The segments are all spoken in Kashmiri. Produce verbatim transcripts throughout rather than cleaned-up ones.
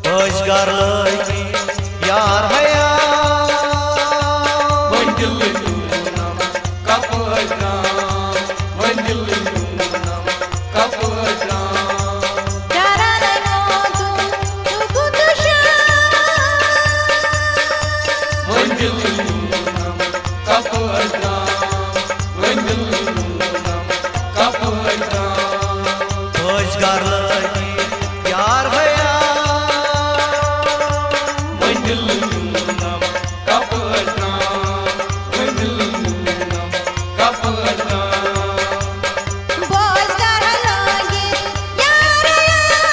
پٲشۍ گار لٲگۍ یار حیا۔ وۄنۍ دِلہٕ نیوٗنم کپٲرۍ تام، وۄنۍ دِلہٕ نیوٗنم کپٲرۍ تام۔ کران ووتُم سُہ کوٚت شام۔ وۄنۍ دِلہٕ نیوٗنم کپٲرۍ تام، وۄنۍ دِلہٕ نیوٗنم کپٲرۍ تام۔ پٲشۍ گار لٲگۍ یار حیا۔ وۄنۍ دِلہٕ نیوٗنم کپٲرۍ تام، وۄنۍ دِلہٕ نیوٗنم کپٲرۍ تام۔ بوز گرٕ لٲگِتھ یارٕ یار۔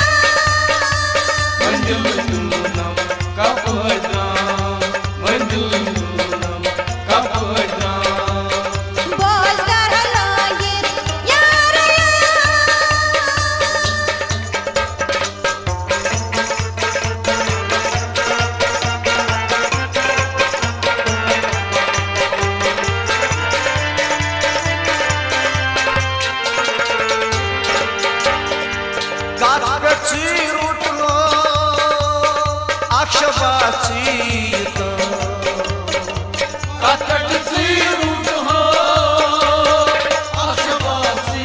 وۄنۍ دِلہٕ نیوٗنم کپٲرۍ تام، وۄنۍ دِلہٕ نیوٗنم کپٲرۍ تام۔ بوز گرٕ لٲگِتھ یارٕ یار۔ کتھ پٮ۪ٹھ ژٕے روٚٹہٕ اکھ شباژٕے تہٕ۔ کتھ پٮ۪ٹھ ژٕے روٚٹہٕ اکھ شباژٕے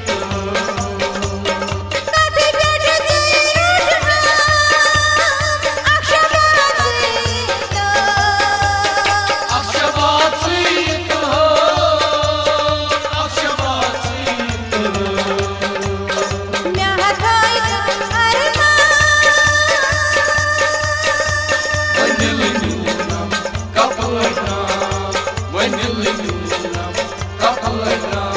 تہٕ۔ کتھ پٮ۪ٹھ ژٕے روٚٹہٕ اکھ شباژٕے تہٕ۔ اکھ شباژٕے تہٕ، اکھ شباژٕے تہٕ۔ مےٚ ہا تھٲے ارمان۔ وۄنۍ دِلہٕ نیوٗنم کپٲرۍ تام، وۄنۍ دِلہٕ نیوٗنم کپٲرۍ تام۔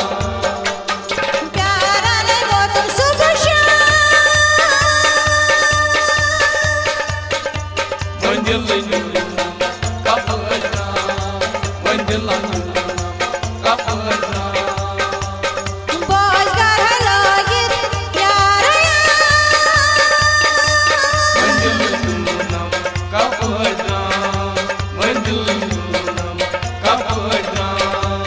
پیاران ووتُم صبح شام۔ وۄنۍ دِلہٕ نیوٗنم کپٲرۍ تام، وۄنۍ دِلہٕ نیوٗنم کپٲرۍ تام۔ بوز گرٕ لٲگِتھ یارٕ یار۔ وۄنۍ دِلہٕ نیوٗنم کپٲرۍ تام، وۄنۍ دِلہٕ نیوٗنم کپٲرۍ تام۔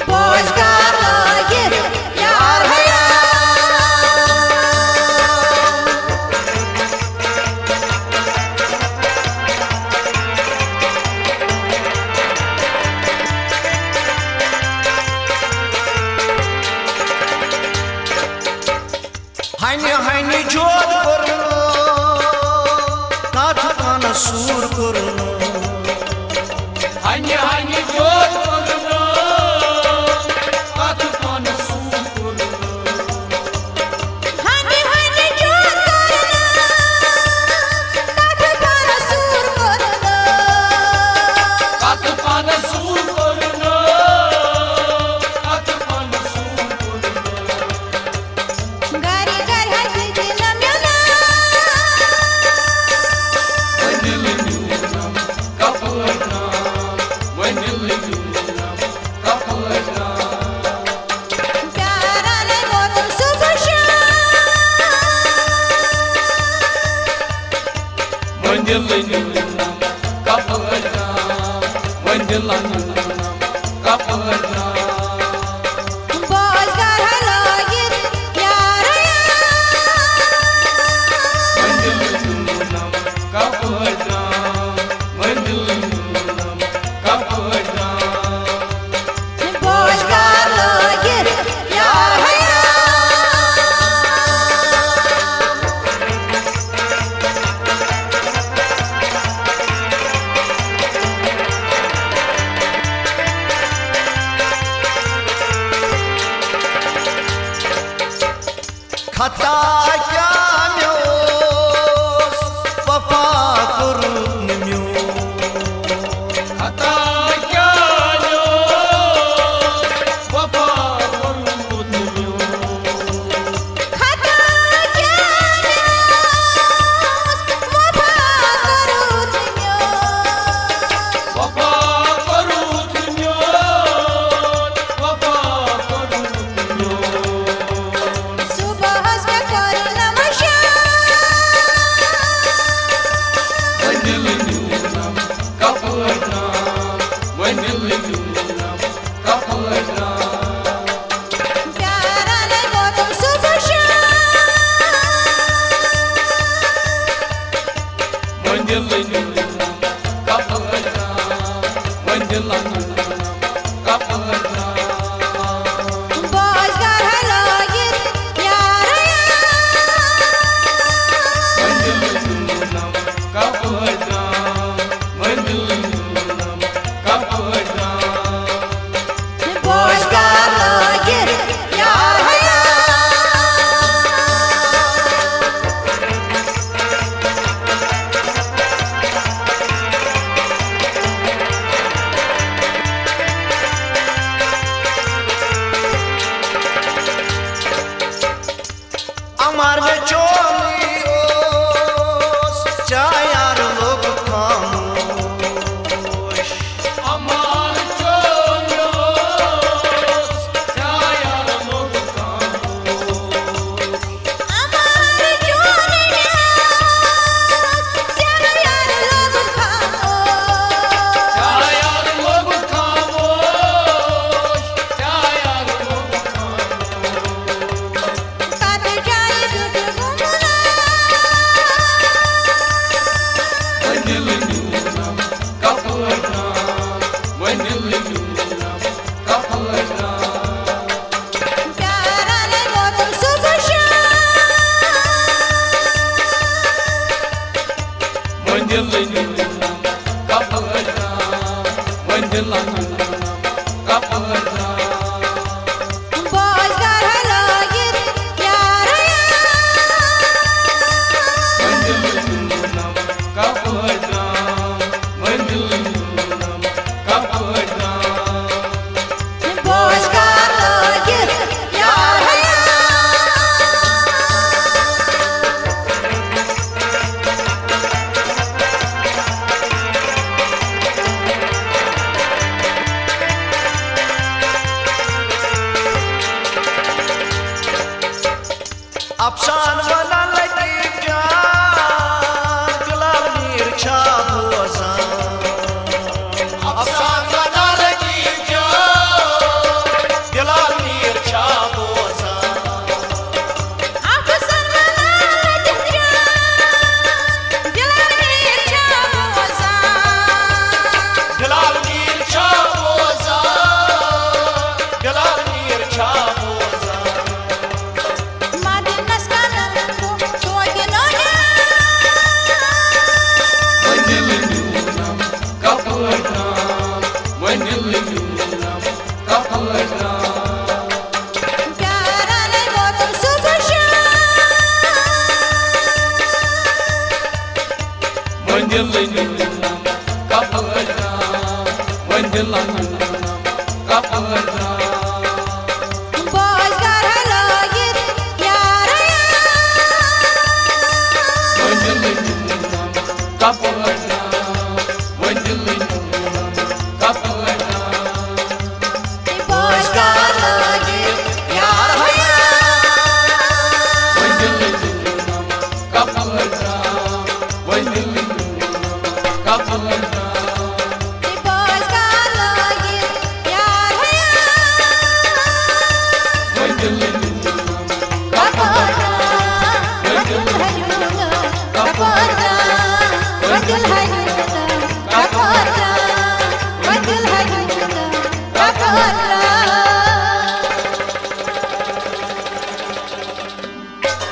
بوز گرٕ لٲگِتھ یار حیا۔ ہنہِ ہنہِ جود کوٚرُن، کتھ پانس سوٗر کوٚرُن۔ ہنہِ ہنہِ جود کوٚرُن، کتھ پانس سوٗر کوٚرُن۔ ہنہِ ہنہِ جود کوٚرُن، کتھ پانس سوٗر کوٚرُن۔ کتھ پانس سوٗر کوٚرُن، کتھ پانس سوٗر کوٚرُن۔ گرِ گرِ ہا دِتِنم یہِ ناو۔ وۄنۍ دِلہٕ نیوٗنم کپٲرۍ تام، وۄنۍ دِلہٕ نیوٗنم کپٲرۍ تام۔ پیاران ووتُم صبح شام۔ وۄنۍ دِلہٕ نیوٗنم کپٲرۍ تام، وۄنۍ دِلہٕ نیوٗنم کپٲرۍ تام۔ بوز گرٕ لٲگِتھ یارٕ یار۔ وۄنۍ دِلہٕ نیوٗنم کپٲرۍ تام، وۄنۍ دِلہٕ نیوٗنم کپٲرۍ تام۔ بوز گرٕ لٲگِتھ یارٕ یار۔ خطا